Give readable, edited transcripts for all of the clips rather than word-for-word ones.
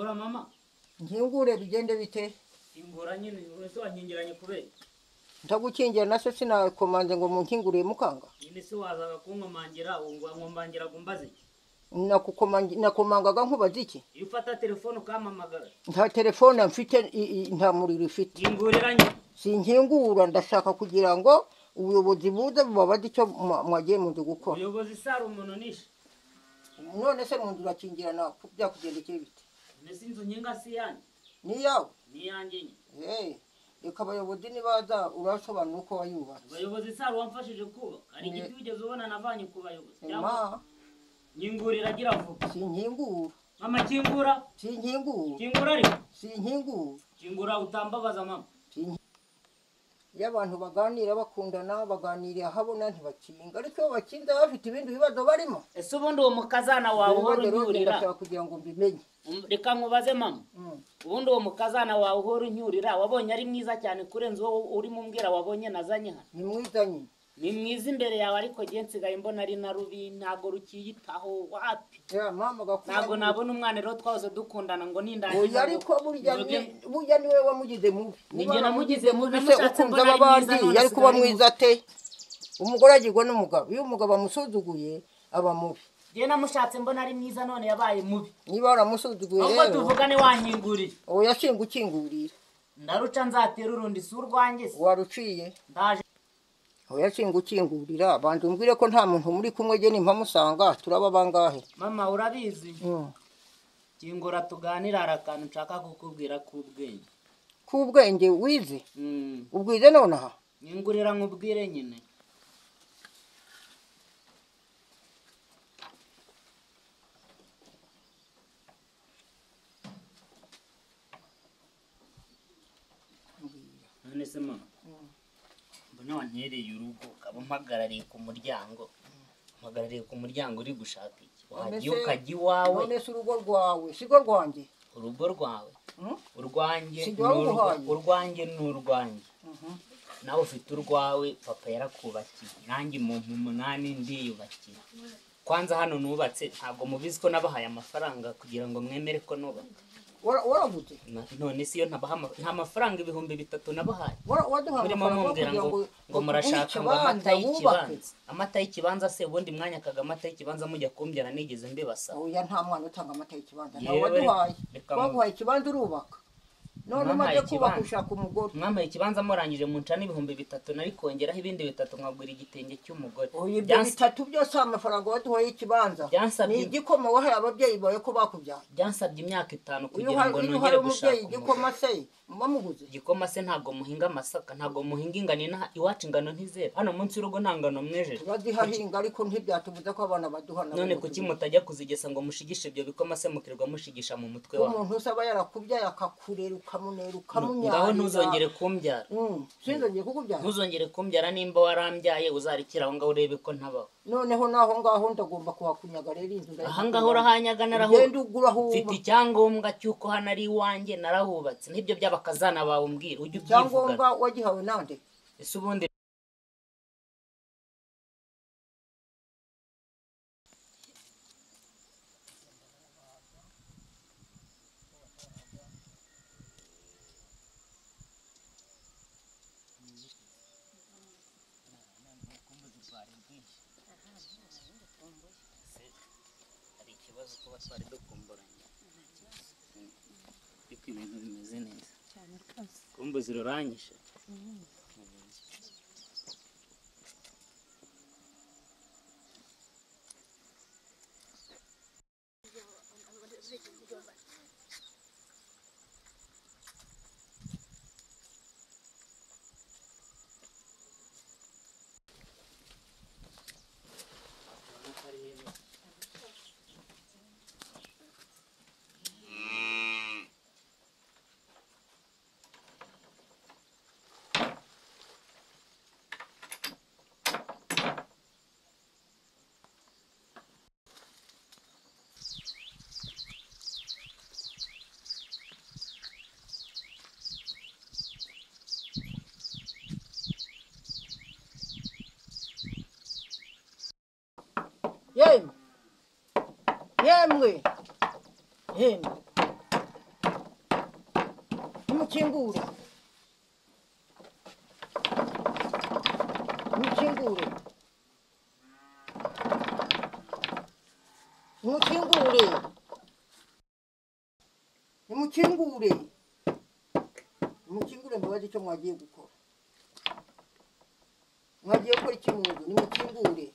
Kingura mama. Nkingure bigende bite? Kingura nyine wese wankingiranye kubera. Ndagukingira na se sinakomanze ngo munkinguriye mukanga. Nyine se wazaga kunkomangira nkombangira gumbaze iki? Nakomangaga nkubaza iki? Iyo ufata telefone ukampamagara. Nta telefone mfite, nta muriro ifite. Kingurira nyine. Sinkingura, ndashaka kugira ngo ubuyobozi buze bubabaze icyo mwagiye mu nzu gukora. Ubuyobozi sari umuntu nishe. None se mu nzu urakingirana byakugendekeye bite? None se inzu nkinga si iyanjye? Ni iyawe? Ni iyanjye nyine. Reka abayobozi nibaza urasobanura uko wayubatse. Abayobozi sari wamfashije kubaka. Hari igiti wigeze ubona navanye ku bayobozi? Cyangwa nyingurira agira vuba. Sinkingura. Mama kingura. Sinkingura. Kingura ariko. Sinkingura. Kingura utambabaza mama. Iyo abantu baganira bakundana baganiriye ahabona ntibakinga, ariko iyo bakinze bafite ibindi bibazo barimo. Ese ubundi uwo mukazana wawe uhora unyurira? Ndashaka kugira ngo mbimenye. Reka nkubaze mama. Ubundi uwo mukazana wawe uhora unyurira wabonye ari mwiza cyane kurenza uwo urimo umbwira wabonye nazanye hano? Ni mwiza nyine. Ni mwiza imbere yawe, ariko jye nsigaye mbona ari na rubi, ntago rukiyitaho wapi. Ntabwo nabona umwana rero twahoze dukundana ngo nindangiza. Ariko burya niwe wamugize mubi. Ni njye namugize mubi, se ukunze abandi yari kuba mwiza ate? Umugore agirwa n'umugabo, iyo umugabo amusuzuguye aba mubi. Jye namushatse mbona ari mwiza none yabaye mubi. Niba waramusuzuguye rero ubwo tuvugane wankingurira. Oya singukingurira. Ndaruca nzatera urundi, si urwanjye se. Waruciye. Ndaje. Oya singukingurira, banza umbwire ko nta muntu muri kumwe jye nimpamusanga turaba bangahe? Mama urabizi. Kingura tuganira, hari akantu nshaka kukubwira k'ubwenge. K'ubwenge wize? Ubwize nonaha? Nyingurira nkubwire nyine. None se mama, mbona wantereye urugo ukaba umpagarariye ku muryango. Mpagarariye ku muryango uri gushaka iki? Wagiye ukajya iwawe. None se urugo rwawe siko rwanjye? Urugo rwawe. Urwanjye urwanjye ni urwanjye. Nawe ufite urwawe, papa yarakubakiye. Nanjye mu 8 ndiyubakiye. Kwanza hano nubatse ntabwo mubizi ko nabahaye amafaranga kugira ngo mwemere ko nubaka. Waravuze? None se iyo ntabaha nta mafaranga 3000 nabahaye. Waduha amafaranga ngo murashaka ngo amata y'ikibanza. Amata y'ikibanza se ubundi mwanya kaga amata y'ikibanza mujya kumbyara nigeze mbibasa. Oya nta mwana utanga amata y'ikibanza. Nawe waduhaye. Waguhaye ikibanza urubaka. None umaze kubaka ushaka umugore. Mwamaye ikibanza murangije munca n'3000 nari kongeraho ibindi 3 nkagura igitenge cy'umugore. Oya ibyo 3 byose amafaranga waduhaye ikibanza. Ni igikoma wahaye ababyeyi bawe ko bakubyaye. Byansabye imyaka 5 kugira ngo nongere gushaka. Igikoma se mubamuguze. Igikoma se ntabwo muhinga amasaka, ntabwo muhinga ingano inaha iwacu ingano ntizera. Hano munsi y'urugo nta ngano mwejeje. Turazihahinga ariko ntibyatubuza ko abana baduha nabo. None kuki mutajya kuzigesa ngo mushigishe ibyo bikoma se mukirwa mushigisha mu mutwe wawe? Umuntu usaba yarakubyaye akakurera ukamunera ukamunyara. Ngaho ntuzongere kumbyara. Sinzongere kukubyara. Ntuzongere kumbyara, nimba warambyaye uzarikira aho ngaho urebe ko ntabaho. Noneho naho ngaho ndagomba kuhakunyaga rero inzu. Aha ngaho urahanyaga naraho. Mfite icyangombwa cy'uko hano ari iwanjye narahubatse. Nibyo by'abakazana bawe umbwira ujye ubyivuga. Icyangombwa wagihawe nande? Ese ubundi hari ikibazo kuba twari dukumburanye, ariko ibintu bimeze neza cyane rwose. Kumbuzi ruranyishe. Yemwe, yemwe, yemwe. Nimukingure. Nimukingure. Nimukingure. Nimukingure. Nimukingure mbabaze icyo mwagiye gukora. Mwagiye gukora iki mu nzu? Nimukingure.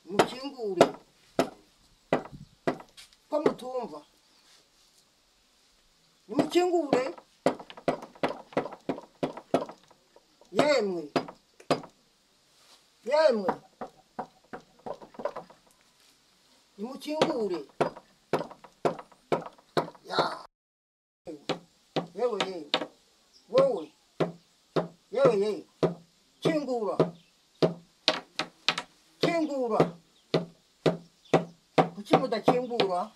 Nimukingure. Ko mutumva? Nimukingure. Yemwe. Yemwe. Nimukingure. Ya. Yewe yewe. Wowe. Yewe yewe. Kingura. Kingura. Kuki mudakingura?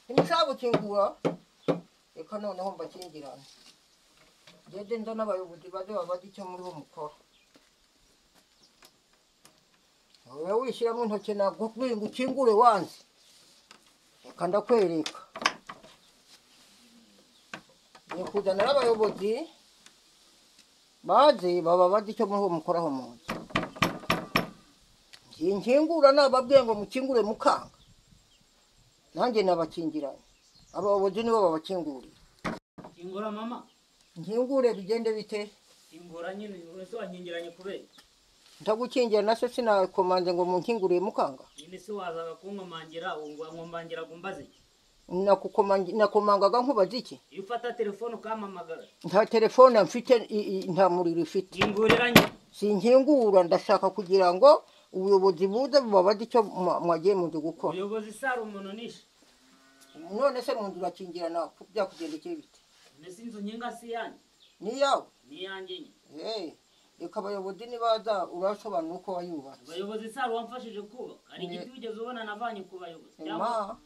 Ntimushaka gukingura? Reka noneho mbakingirane. Ngende nza n'abayobozi baze babaze icyo muri bo mukora. Wowe wishyiramo intoki ntabwo ngo ukingure wanze. Reka ndakwereka. Ngiye kuzana n'abayobozi baze bababaze icyo muri bo mukoraho mu nzu. Nkingura nababwiye ngo mukingure mukanga. Nanjye nabakingiranye. Abayobozi nibo babakingurira. Kingura mama. Nkingure bigende bite? Kingura nyine uretse wankingiranye kubera. Ndagukingira na se sinakomanze ngo munkinguriye mukanga. Nyine se wazaga kunkomangira nkombangira gumbaze iki? Nakomangaga nkubaza iki? Iyo ufata telefone ukampamagara. Nta telefone mfite, nta muriro ifite. Kingurira nyine. Sinkingura ndashaka kugira ngo ubuyobozi buze bubabaze icyo mwagiye mu nzu gukora. Ubuyobozi sari umuntu nishe. None se mu nzu urakingirana byakugendekeye bite? Nese inzu nkinga si yanjye. Ni iyawe? Ni iyanjye nyine. Reka abayobozi nibaza urasobanura uko wayubatse. Abayobozi sari wamfashije kubaka. Hari igiti wigeze ubona navanye ku bayobozi. Ma.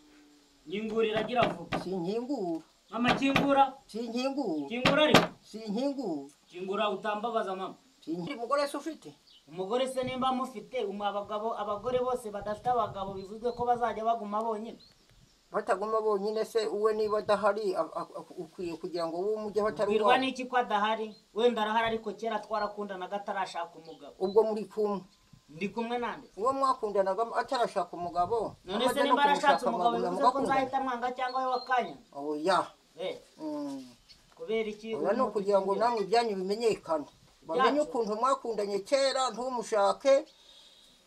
Nyingurira agira vuba. Sinkingura. Mama kingura. Sinkingura. Kingura ariko. Sinkingura. Kingura utambabaza mama. Sinkingura. Umugore se ufite? Umugore se nimba mufite abagabo abagore bose badafite abagabo bivuzwe ko bazajya baguma bonyine. Bataguma bonyine se uwe niba adahari ukwiye kugira ngo wowe umujye atari uwawe. Ubwirwa n'iki ko adahari? Wenda arahari ariko kera twarakundanaga atarashaka umugabo. Ubwo muri kumwe? Ndi kumwe nande? Uwo mwakundanaga atarashaka umugabo. None se nimba arashatse umugabo bivuze ko nzahita mwanga cyangwa we wakanya? Oya. Kubera iki? Oya no kugira ngo namwe ibyanyu bimenyekane. Bamenye ukuntu mwakundanye kera ntumushake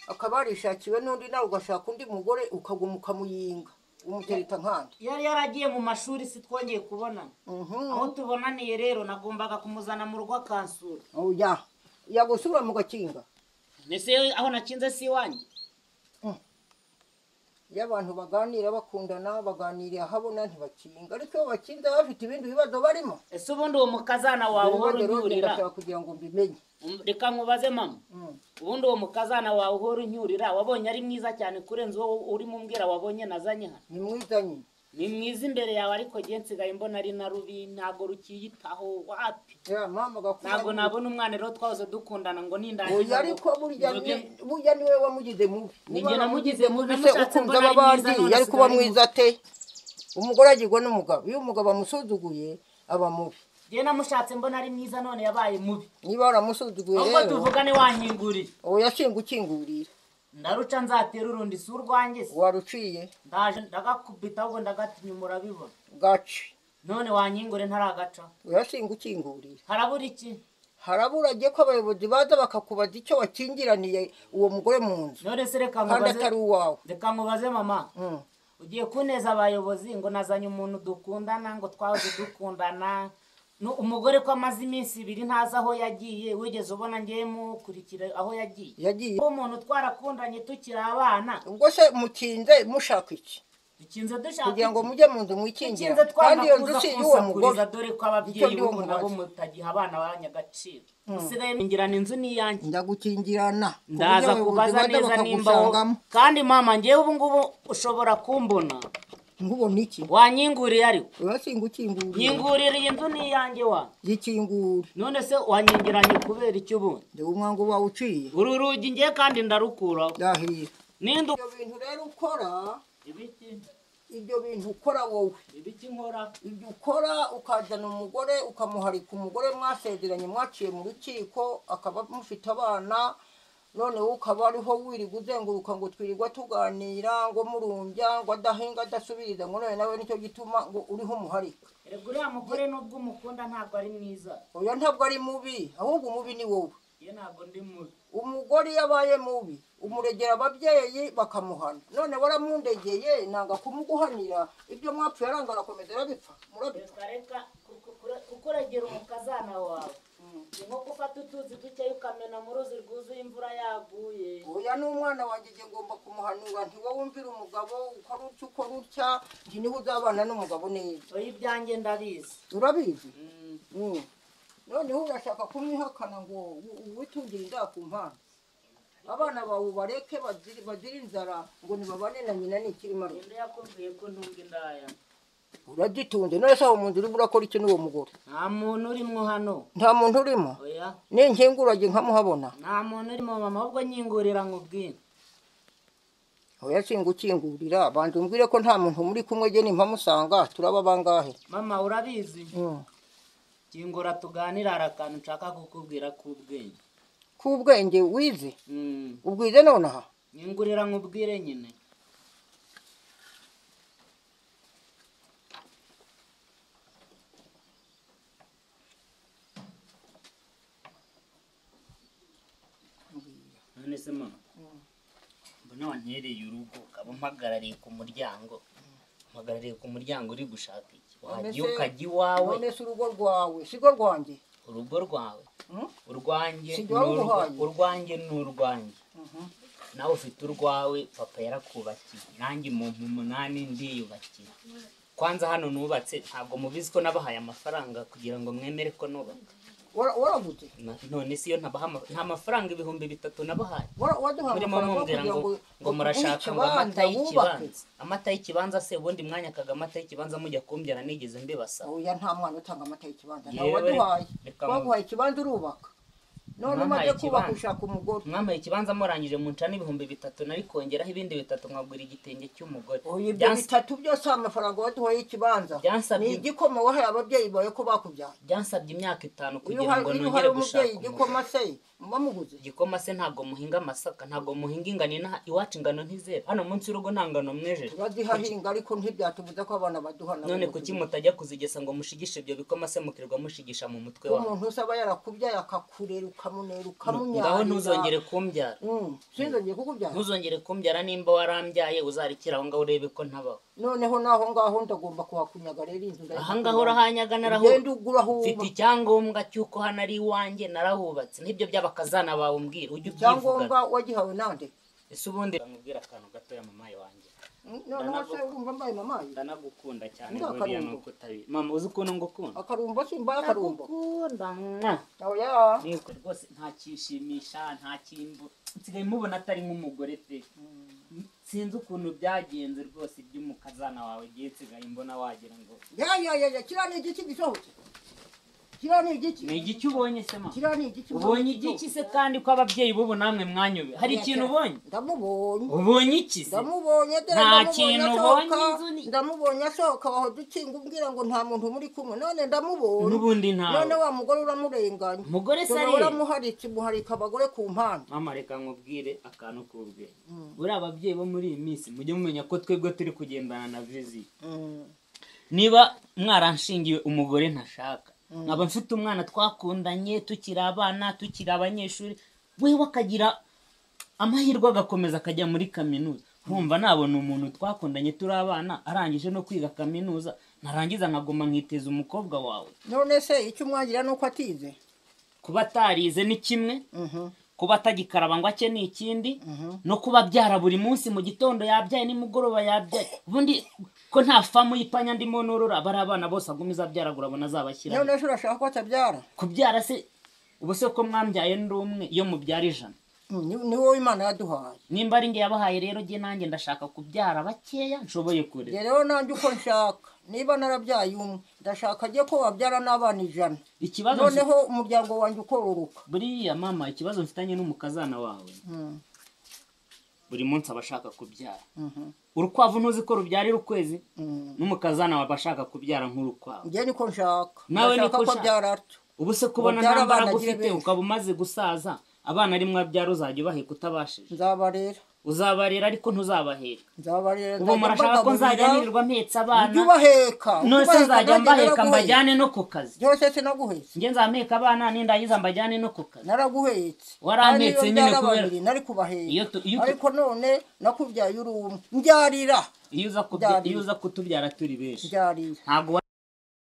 akaba yarishakiwe n'undi nawe ugashaka undi mugore ukaguma ukamuyinga. Umutereta nkandi. Yari yaragiye mu mashuri si twongeye kubonana. Aho tubonaniye rero nagombaga kumuzana mu rugo akansura. Oya. Yagusura mu gakinga. Nese aho nakinze si iwanjye. Iyo abantu baganira bakundana baganiriye ahabona ntibakinga ariko iyo bakinze bafite ibindi bibazo barimo. Ese ubundi uwo mukazana wawe uhora unyurira? Ndashaka kugira ngo mbimenye. Reka nkubaze mama. Ubundi uwo mukazana wawe uhora unyurira wabonye ari mwiza cyane kurenza uwo urimo umbwira wabonye nazanye hano? Ni mwiza nyine. Ni mwiza imbere yawe ariko jye nsigaye mbona ari na rubi ntago rukiyitaho wapi. Ntago nabona umwana rero twahoze dukundana ngo nindangiza. Oya ariko burya niwe wamugize mubi. Ninjye namugize mubi se ukunze abandi yari kuba mwiza ate? Umugore agirwa n'umugabo. Iyo umugabo amusuzuguye aba mubi. Jye namushatse mbona ari mwiza none yabaye mubi. Niba waramusuzuguye rero. Ahubwo tuvugane wankingurira. Oya singukingurira. Ndaruca nzatera urundi si urwanjye se. Waruciye. Ndaje ndagakubita ahubwo ndagatinya murabibona. Gace. None wanyingure ntaragaca. Oya singukingurira. Harabura iki? Harabura agiye ko abayobozi baza bakakubaza icyo wakingiraniye uwo mugore mu nzu. None se reka nkubaze. Kandi atari uwawe. Reka nkubaze mama. Ugiye kuneza abayobozi ngo nazanye umuntu dukundana ngo twahoze dukundana. Umugore ko amaze iminsi ibiri ntazi aho yagiye wigeze ubona ngiye mukurikira aho yagiye. Yagiye. Umuntu twarakundanye tukiri abana. Ubwo se mukinze mushaka iki? Dukinze dushaka kugira ngo mujye mu nzu mwikingira. Kandi iyo nzu si y'uwo mugore. Dore ko ababyeyi b'ubu nabo mutagiha abana banyu agaciro. Usigaye ngirana inzu ni iyanjye. Ndagukingirana. Ndaza kubaza neza nimba kandi mama ngewe ubu ngubu ushobora kumbona. Nkubona iki? Wanyinguriye ariko. Oya singukinguriye. Nyingurira iyi nzu ni iyanjye wa. Yikingure. None se wanyingiranye kubera iki ubundi? Ndi umwango wawe uciye. Uru rugi ngiye kandi ndarukuraho. Ndahira. Ninde ibyo bintu rero ukora? Ibiki? Ibyo bintu ukora wowe. Ibiki nkora? Ibyo ukora ukazana umugore ukamuharika umugore mwasezeranye mwaciye mu rukiko akaba mufite abana, none wowe ukaba ariho wirirwa uzenguruka ngo twirirwa tuganira ngo murumbya ngo adahinga adasubiriza ngo none nawe nicyo gituma ngo uriho umuharika. Erega uriya mugore nubwo umukunda ntabwo ari mwiza. Oya ntabwo ari mubi, ahubwo umubi ni wowe. Ye ntabwo ndi mubi. Umugore iyo abaye mubi umuregera ababyeyi bakamuhana, none waramundegeye nanga kumuguhanira ibyo mwapfuye aranga arakomeza arabipfa murabipfa. Reka kukuregera umukazana wawe ni nko gufata utuzi dukeya ukamena mu ruzi rwuzuye imvura yaguye. Oya n'umwana wanjye ngiye ngomba kumuhanura nti wowe wumvira umugabo ukora utya ukora utya nti niho uzabana n'umugabo neza. Oya ibyanjye ndabizi. Urabizi? Noneho urashaka kumwihakana ngo witungire inda ku mpano, abana bawe bareke bazire inzara ngo ntibabane na nyina n'ikirimo. Ninde yakubwiye ko ntunga indaya? Uragitunze. None se aho mu nzu urimo urakora iki n'uwo mugore? Nta muntu urimo hano. Nta muntu urimo? Oya. Ninkingurage nkamuhabona. Nta muntu urimo mama, ahubwo nyingurira nkubwire. Oya singukingurira, banza umbwire ko nta muntu muri kumwe jye nimpamusanga turaba bangahe? Mama urabizi? Kingura tuganira, hari akantu nshaka kukubwira k'ubwenge. K'ubwenge wize? Ubwize nonaha? Nyingurira nkubwire nyine. None se mama, mbona wantereye urugo ukaba umpagarariye ku muryango, umpagarariye ku muryango uri gushaka iki? Wagiye ukajya iwawe. None se urugo rwawe sirwo rwanjye? Urugo rwawe, urwanjye urwanjye ni urwanjye, nawe ufite urwawe. Papa yarakubakiye, nanjye umuntu 8 ndiyubakiye. Kwanza hano nubatse ntabwo mubizi ko nabahaye amafaranga kugira ngo mwemere ko nubaka. Waravuze? None se iyo ntabaha nta mafaranga 3000 nabahaye. Waduhaye amafaranga ngo murashaka ngo amata y'ikibanza. Amata y'ikibanza se ubundi mwanya kaga amata y'ikibanza mujya kumbyara nigeze mbibasaba. Oya nta mwana utanga amata y'ikibanza. Nta waduhaye. Waguhaye ikibanza urubaka. None umaze kubaka ushaka umugore. Mwamaye ikibanza murangije munca n'3000 nari kongeraho ibindi 3 nkagura igitenge cy'umugore. Oya ibyo 3 byose amafaranga waduhaye ikibanza. Ni igikoma wahaye ababyeyi bawe ko bakubyaye. Byansabye imyaka 5 kugira ngo nongere gushaka. Igikoma se mubamuguze? Igikoma se ntabwo muhinga amasaka, ntabwo muhinga ingano inaha iwacu ingano ntizera. Hano munsi y'urugo nta ngano mwejeje. Turazihahinga ariko ntibyatubuza ko abana baduhana. None kuki mutajya kuzigesa ngo mushigishe ibyo bikoma se mukirirwa mushigisha mu mutwe wawe? Umuntu usaba yarakubyaye akakurera ukamunera ukamunyara. Ngaho ntuzongere kumbyara. Sinzongere kukubyara. Ntuzongere kumbyara nimba warambyaye uzarikira aho ngaho urebe ko ntabaho. Noneho naho ngaho ndagomba kuhakunyaga rero inzu ndayikunyaga. Aha ngaho urahanyaga narahubatse. Mfite icyangombwa cy'uko hano ari iwanjye narahubatse. Nibyo by'abakazana bawe umbwira ujye ubyivuga. Icyangombwa wagihawe nande? Ese ubundi nkubwira akantu gatoya mamaye wanjye. Noneho se urumva mbaye mamaye? Ndanagukunda cyane buriya nuko utabi. Mama uzi ukuntu ngukunda? Akarumbo simbaye akarumbo. Ndagukunda mwa. Oya. Niko rwose nta kishimisha nta kimbo. Nsigaye mubona atari nk'umugore pe. Sinzi ukuntu byagenze rwose iby'umukazana wawe giye nsigaye mbona wagira ngo. Ya ya ya kiriya ni igiki gisohotse. Kiriya ni igiki? Ni igiki ubonye se mama? Kiriya ni igiki ubonye igiki se kandi ko ababyeyi b'ubu namwe mwanyube? Hari ikintu ubonye? Ndamubonye. Ubonye iki se? Ndamubonye dore nta kintu ubonye inzu ni ndamubonye asohoka aho dukinga umbwira ngo nta muntu muri kumwe none ndamubonye. N'ubundi ntawe. None wa mugore uramurenganya. Mugore se ari uramuharitse muharika abagore ku mpande. Mama reka nkubwire akantu k'ubwenge. Buri ababyeyi bo muri iyi minsi mujye mumenya ko twebwe turi kugendana na viziyo. Niba mwaranshingiwe umugore ntashaka, nkaba mfite umwana twakundanye tukiri abana tukiri abanyeshuri, wewe akagira amahirwe agakomeza akajya muri kaminuza, nkumva nabona umuntu twakundanye turi abana arangije no kwiga kaminuza, narangiza nkaguma nkiteza umukobwa wawe. None se icyo umwagira nuko atize? Kuba atarize ni kimwe, kuba atagikaraba ngo ake ni ikindi, no kuba abyara buri munsi mu gitondo yabyaye nimugoroba yabyaye. Ubundi ko nta famu y'ipanya ndimo norora bari abana bose agumiza abyaragura abona azabashyira. None se urashaka ko atabyara? Kubyara se ubu se ko mwambyaye ndi umwe iyo mubyara 100? Ni wowe Imana yaduhaye. Nimba ari nge yabahaye rero jye nanjye ndashaka kubyara bakeya nshoboye kurera. Rero nanjye uko nshaka niba narabyaye umwe ndashaka jye ko wabyara n'abana 100. Ikibazo noneho umuryango wanjye ukororoka. Buriya mama ikibazo mfitanye n'umukazana wawe. Buri munsi aba ashaka kubyara. Urukwavu ntuzi ko rubyarira ukwezi? N'umukazana aba ashaka kubyara nk'urukwavu. Njye niko nshaka. Nawe Ndashaka niko ko ushaka. abyara atyo. Ubu se kubona Ubyara nta mbaraga abana agire ufite benshi. ukaba umaze gusaza, abana ari mwabyara uzajya ubaheka utabashije. Nzabarera. Uzabarera ariko ntuzabaheka. Nzabarera. Ubu murashaka ko nzajya nirirwa mpetse abana? Ujye ubaheka. None se Ujye ubaheka, nzajya nanjye mbaheka naraguhetse. mbajyane no ku kazi? Byose sinaguhetse. Njye nzameka abana nindangiza mbajyane no ku kazi. Naraguhetse. Warampetse Kandi iyo nyine mbyara kubera- babiri nari kubaheka. Iyo Ariko none nakubyaye uri umwe. Mbyarira. Iyo uza Byarira. iyo uza kutubyara turi benshi. Mbyarira. Ntabwo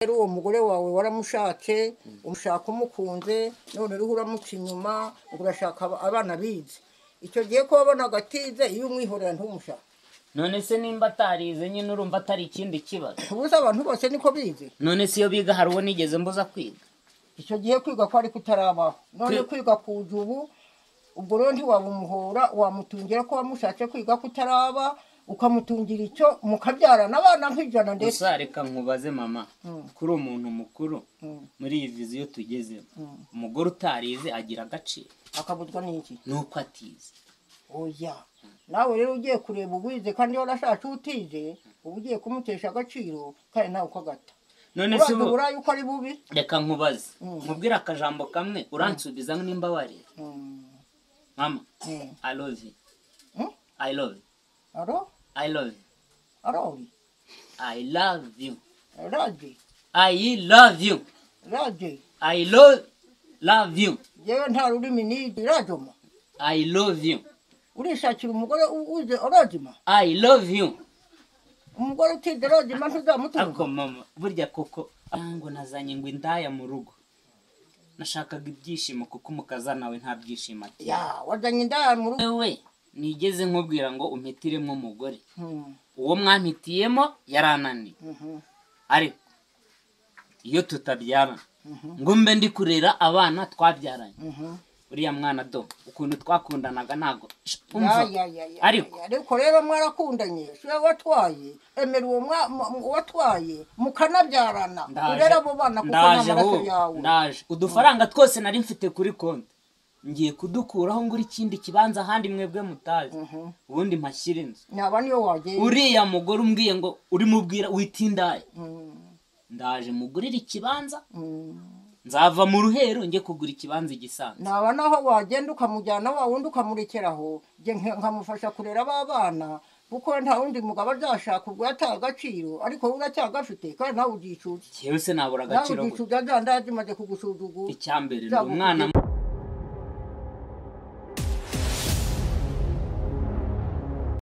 Rero uwo mugore wawe waramushatse, umushaka umukunze, none uriho uramuca inyuma, ngo urashaka abana bize. Icyo gihe ko wabonaga atize, iyo umwihorera ntumushaka. None se nimba atarize nyine urumva atari ikindi kibazo? Ubuze abantu bose niko bize. None se iyo biga hari uwo nigeze mbuza kwiga? Icyo gihe kwiga kwari kutarabaho. None kwiga kuza ubu, ubwo rero ntiwabumuhora, wamutungira ko wamushatse kwiga kutaraba, ukamutungira icyo mukabyarana abana nk'ijana ndetse. Gusa reka nkubaze mama, kuri umuntu mukuru muri iyi viziyo tugezemo, umugore utarize agira agaciro? Akabuzwa n'iki? Nuko atize. Oya, nawe rero ugiye kureba uwize kandi warashatse utize, uba ugiye kumutesha agaciro kandi nawe ukagata. None se Urazi ubu uburayi uko ari bubi? Reka nkubaze, nkubwire akajambo kamwe uransubiza nimba warize. Mama, I love you. I love you. Aro? I love you. Arori? I love you. Raji? I love you. Raji? I love you. Yewe nta rurimi nizi, rajoma. I love you. Urishakira umugore uze orajima? I love you. Umugore utize rajima ntuzamutunga. Ariko mama, burya koko ngo nazanye ngo indaya mu rugo. Nashakaga ibyishimo kuko umukazana we nta byishimo ati. Ya, wazanye indaya mu rugo. Wewe nigeze nkubwira ngo umpitiremo umugore. Uwo mwampitiyemo yarananiye. Ariko iyo tutabyarana ngo mbe ndi kurera abana twabyaranye. Uriya mwana do ukuntu twakundanaga ntago umva. Ya, ya, ya, ya, Ariko ya, ariko rero mwarakundanye, si wowe watwaye, emera uwo watwaye mukanabyarana, urera abo bana kuko ni ndaje amaraso ahubwo, yawe. ndaje udufaranga twose nari mfite kuri konti ngiye kudukuraho ngura ikindi kibanza ahandi mwebwe mutazi, ubundi mpashyire inzu. Naba niyo wagenda. Uriya mugore umbwiye ngo urimubwira witindaye, ndaje mugurire ikibanza, nzava mu ruhero njye kugura ikibanza igisanzwe. Naba naho wagenda ukamujyana wa wundi ukamurekeraho, njye nkamufasha kurera ba bana, kuko nta wundi mugabo azashaka ubwo yataye agaciro, ariko wowe uracyagafite kandi nawe ugicuza. Njyewe se nabura Nawe agaciro gute? ugicuza, za ndaya zimaze kugusuzugura. Icyambere ndi Zagukugira. umwana.